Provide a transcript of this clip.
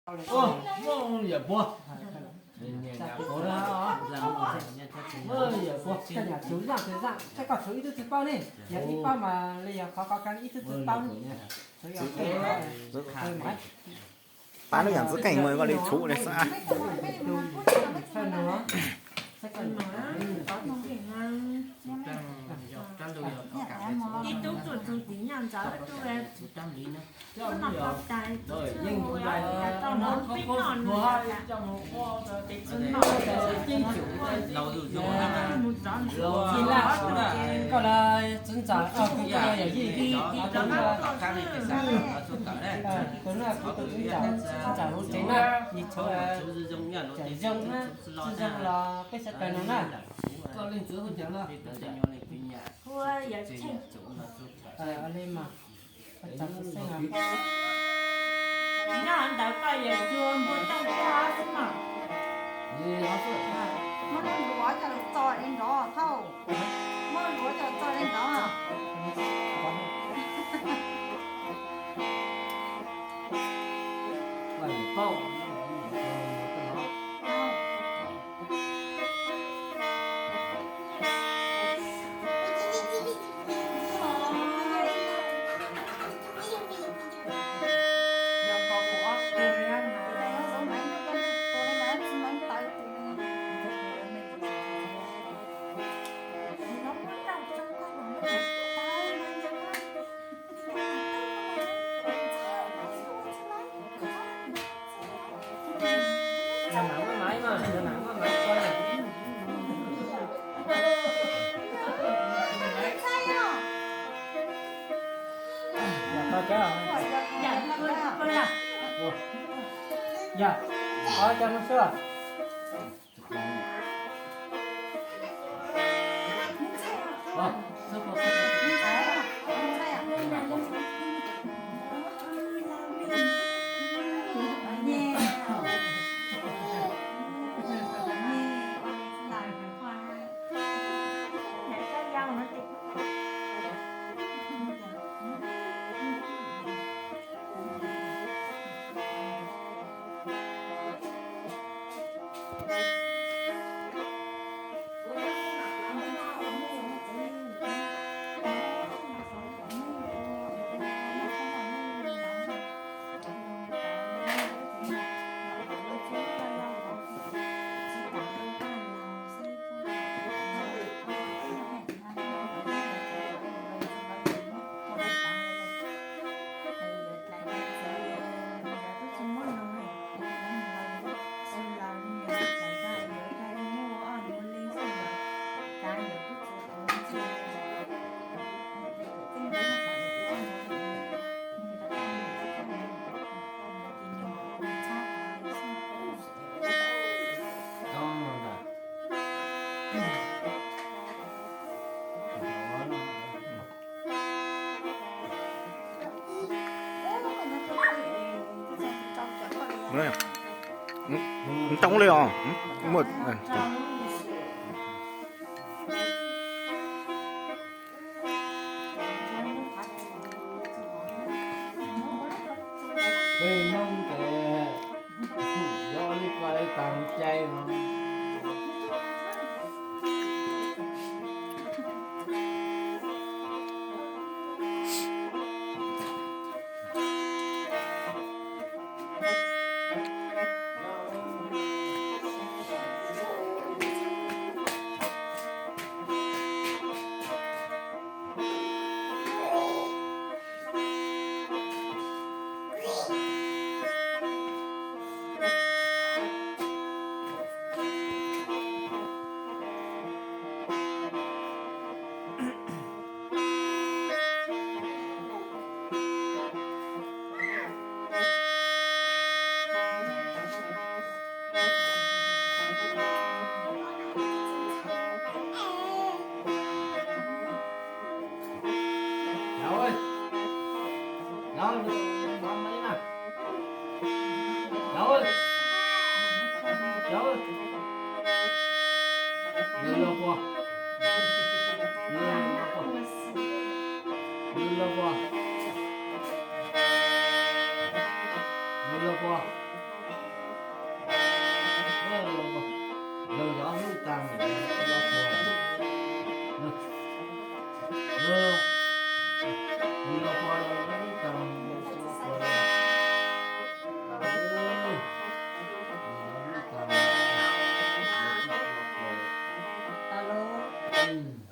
Yawm puag, yawm puag, koj nyuam tshuv zaj tus zaj, saib koj tshuv ib tug twg paub ne, yog ib paub mas li yog qhov qhov kag ib tug twg paub ne. Pab lub yam ntxwv keej mus koj li tshuv li xwb. Ib tug txuam txug tim nyaj ntawd tus, tus no pov tais, tau no pib no nws, tes txwv no, mus rov, koj los txwv ntxawm, koj kuj yog yij, tus no kuv tus txwv ntxawm, txwv ntxawm hauv tsev na, yig tshuv, cawm zoo na, tsis zoo los peb sawv daws no na. Koj leej txwv hu cas no? Hu yawm Tsheej. Li mas, nyob ntawd koj yawm Tsua npua tooj kua xwb mas. Muab lub luav coj los txo li nrov thauj. Muab lub luav coj los txo li nrov. Ntoo li os. Peb Hmoob ces yuav ua li ko li tag cai no. Amen.